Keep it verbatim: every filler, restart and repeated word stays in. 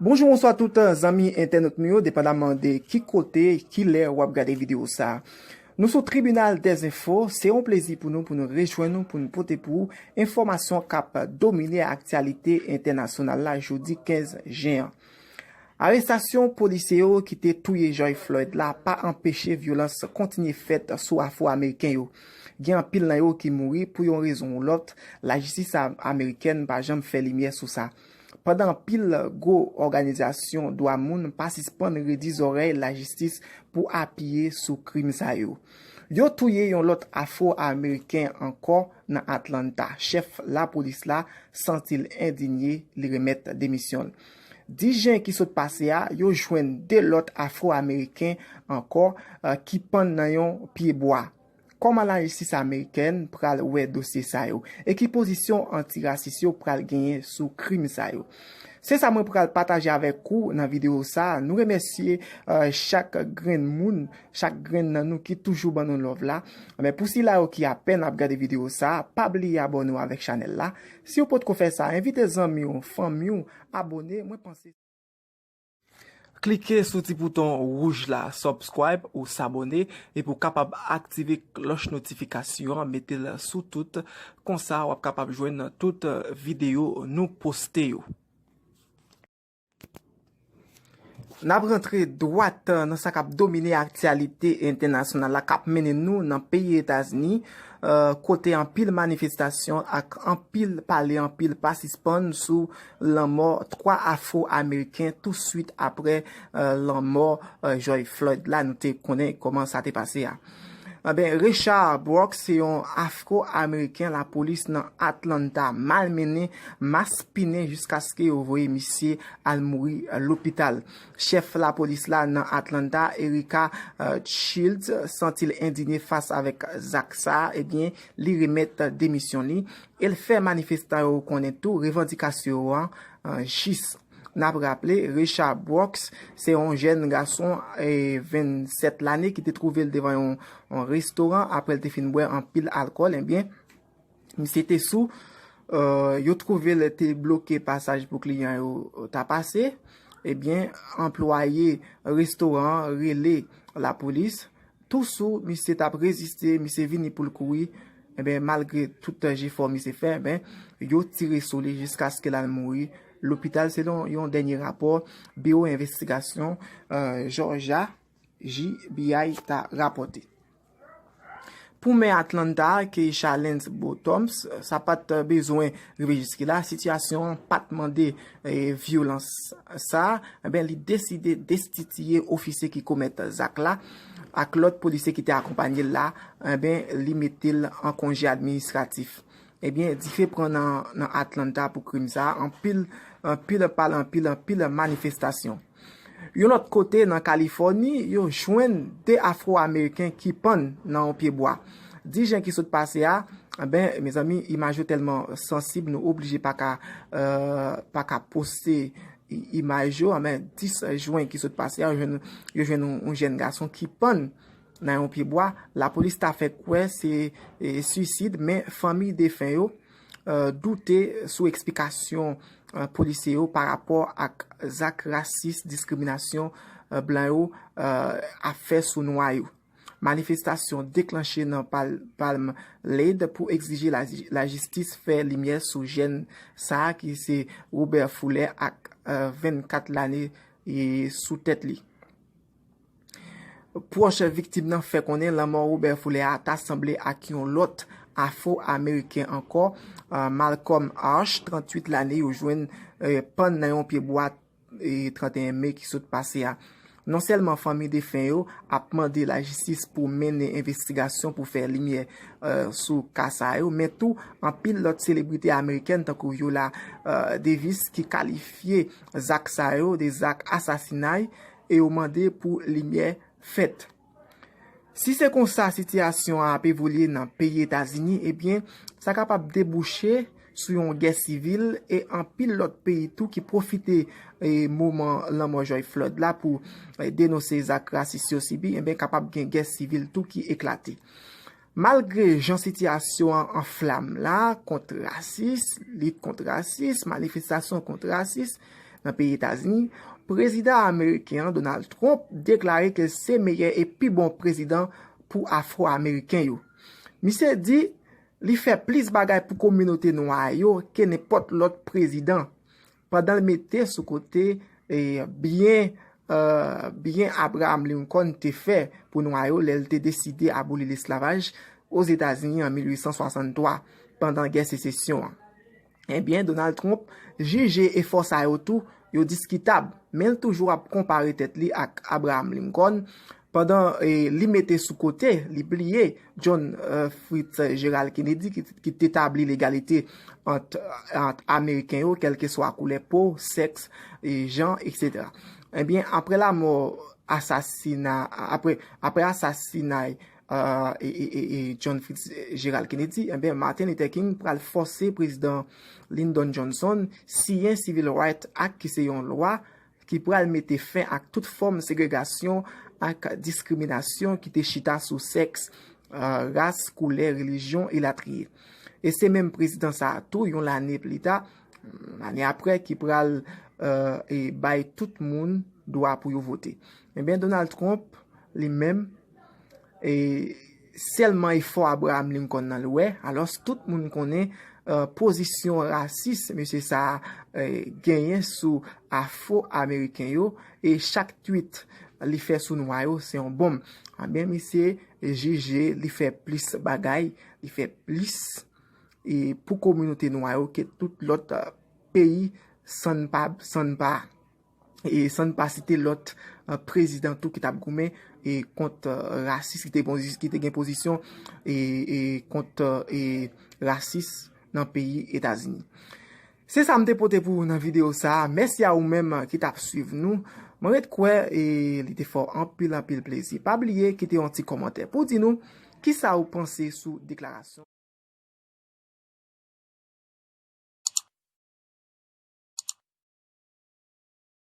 Bonjou, bonswa tout zanmi entènot nou yo, depandaman de ki kote, ki lè w ap gade videyo sa a. Nou sou Tribinal des Infos, se yon plezi pou nou, pou nou rejwenn nou, pou nou pote pou ou enfòmasyon k ap domine aktyalite entènasyonal la jodi kenz jen an. Arestasyon polisye yo ki te touye George Floyd la pa anpeche vyolans kontinye fèt sou Afwo-Ameriken yo. Gen anpil nan yo ki mouri pou yon rezon ou lòt, lajistis a-, amerikèn pa janm fè limyè sou sa. Pandan anpil gwo òganizasyon dwa moun pa sispann redi zòrèy lajistis pou apiye sou krim sa yo. Yo touye yon lòt Afwo-Ameriken ankò nan Atlanta. Chèf lapolis la santi l endinye, li remèt demisyon l. Dis jen ki sot pase a, yo jwenn de lòt Afwo-Ameriken ankò, eh, ki pann nan yon pye bwa. Kòman lajistis amerikèn pral wè dosye sa yo? E ki pozisyon antirasis yo pral genyen sou krim sa yo? Se sa mwen pral pataje avèk ou nan videyo sa a. Nou remèsye, eh, chak grenn moun, chak grenn nan nou ki toujou ban nou love la. Men pou sila yo ki apèn ap gade videyo sa a, pa bliye abòne w avèk chanèl la. Si w potko fè sa, envite zanmi w, fanmi w, abòne. Mwen panse Klike sou ti bouton wouj la, subscribe ou s'abonner, epi w kapab aktive klòch notifikasyon an, mete l sou tout. Konsa, w ap kapab jwenn tout videyo nou poste yo. N ap rantre dwat nan sa k ap domine aktyalite entènasyonal la, k ap mennen nou nan peyi Etazini, eh, kote anpil manifestasyon ak anpil pale, anpil pa sispann sou lanmò twa Afwo-Ameriken tou swit apre, eh, lanmò, eh, George Floyd la. Nou te konnen kòman sa te pase a. Enben, Rayshard Brooks se yon Afwo-Ameriken lapolis nan Atlanta malmennen, maspinen jiskaske yo voye misye al mouri lopital. Chèf lapolis la nan Atlanta, Erika, eh, Shields, santi l endinye fas avèk zak sa a, ebyen, li remèt demisyon li. E l fè manifestan yo konnen tou revandikasyon yo an, eh, jis. N ap raple, Rayshard Brooks se yon jèn gason, eh, vennsèt lane ki te twouve l devan yon, yon restoran apre l te fin bwè anpil alkòl. Ebyen, misye te sou, eh, yo twouve l te bloke pasaj pou kliyan yo, eh, ta pase. Ebyen, anplwaye restoran an rele lapolis. Tou sou, misye t ap reziste, misye vini pou l kouri. Enben, malgre tout jefò misye fè, enben, yo tire sou li jiskaske l al mouri lopital, selon yon dènye rapò Biwo Envestigasyon, eh, Jòjya, J B I, ta rapòte. Pou mè Atlanta, Keisha Lance Bottoms, sa pa t bezwen rive jiske la. Sitiyasyon an pa t mande, eh, vyolans sa a. Enben, li deside destitiye ofisye ki komèt zak la ak lòt polisye ki te akonpanye l la. Enben, li mete l an konje administratif. Ebyen, dife pran nan, nan Atlanta pou krim sa a. Anpil, anpil pale, anpil, anpil manifestasyon. Yon lòt kote, nan Kalifòni, yo jwenn de Afwo-Ameriken ki pann nan yon pye bwa. Dis jen ki sot pase a, enben, mezanmi, imaj yo tèlman sansib, nou oblije pa ka, eh, pa ka poste i-, imaj yo. Enben, dis jen ki sot pase a, yo jwenn, yo jwenn yon, yon jèn gason ki pann nan yon pye bwa. Lapolis ta fè kwè se, eh, suisid, men fanmi defen yo, eh, doute sou eksplikasyon, eh, polisye yo pa rapò ak zak rasis, diskriminasyon, eh, blan yo, eh, ap fè sou nwa yo. Manifestasyon deklanche nan Pal-, Palm Lade pou egzije laji-, lajistis fè limyè sou jèn sa a ki se Robert Fuller ak, eh, vennkat lane, eh, sou tèt li. Pwòch viktim nan fè konnen lanmò Robert Fuller a ta sanble ak yon lòt Afwo-Ameriken ankò, eh, Malcolm Arch, tranntuit lane, yo jwenn, eh, pann nan yon pye bwa, eh, trannteyen me ki sot pase a. Non sèlman fanmi defen yo ap mande lajistis pou mennen envestigasyon pou fè limyè, eh, sou ka sa yo, men tou anpil lòt selebrite amerikèn tankou Viola, eh, Davis ki kalifye zak sa yo de zak asasinay e yo mande pou limyè fèt. Si se konsa sitiyasyon an ap evolye nan peyi Etazini, ebyen, sa kapab debouche sou yon gè sivil e anpil lòt peyi tou ki pwofite, e, moman lanmò George Floyd la pou, e, denonse zak rasis yo sibi, ebyen, kapab gen gè sivil tou ki eklate. Malgre jan sitiyasyon an anflam la kont rasis, lit kont rasis, manifestasyon kont rasis, nan peyi Etazini, prezidan ameriken an, Donald Trump, deklare ke l se meyè e pi bon prezidan pou Afwo-Ameriken yo. Misye di li fè plis bagay pou kominote nwa yo ke nenpòt lòt prezidan, pandan l mete sou kote e, byen, e, byen Abraham Lincoln te fè pou nwa yo lè l te deside aboli lesklavaj Ozetazini an mil uit san swasanntwa, pandan gè sesesyon an. Ebyen, Donald Trump jije efò sa yo tou, yo diskitab, men l toujou ap konpare tèt li ak Abraham Lincoln, pandan e, li mete sou kote, li bliye John e, Fitzgerald Kennedy, ki, ki te tabli legalite ant, ant Ameriken yo, kèlkeswa koulè po, sèks, e, jan, etsetera. Ebyen, apre lamò, asasina, apre, apre asasinay e, e, e, e John Fitzgerald Kennedy, ebyen, Martin Luther King pral fòse prezidan Lyndon Johnson siyen Civil Rights Act, ki se yon lwa ki pral mete fen ak tout fòm segregasyon ak diskriminasyon ki te chita sou sèks, e, ras, koulè, relijyon, elatriye. E se menm prezidan sa a tou, yon lane pli ta, lane apre, ki pral e, e bay tout moun dwa pou yo vote. Ebyen, Donald Trump, li menm, e sèlman efò Abraham Lincoln nan l wè. Alòs, tout moun konnen e, pozisyon rasis mesye sa a e, genyen sou Afwo-Ameriken yo, e chak twit li fè sou nwa yo, se yon bonm. Ebyen, misye jije li fè plis bagay, li fè plis e, pou kominote nwa yo ke tout lòt e, peyi, san n pa, san n pa e san n pa site lòt e, prezidan tou ki t ap goumen e, kont e, rasis, ki te, ki te gen pozisyon e, e kont e, rasis nan peyi Etazini. Se sa m te pote pou ou nan videyo sa a. Mèsi a ou menm ki t ap swiv nou. Mwen ret kwè e, li te fè w anpil, anpil plezi. Pa bliye kite yon ti kòmantè pou w di nou kisa ou panse sou deklarasyon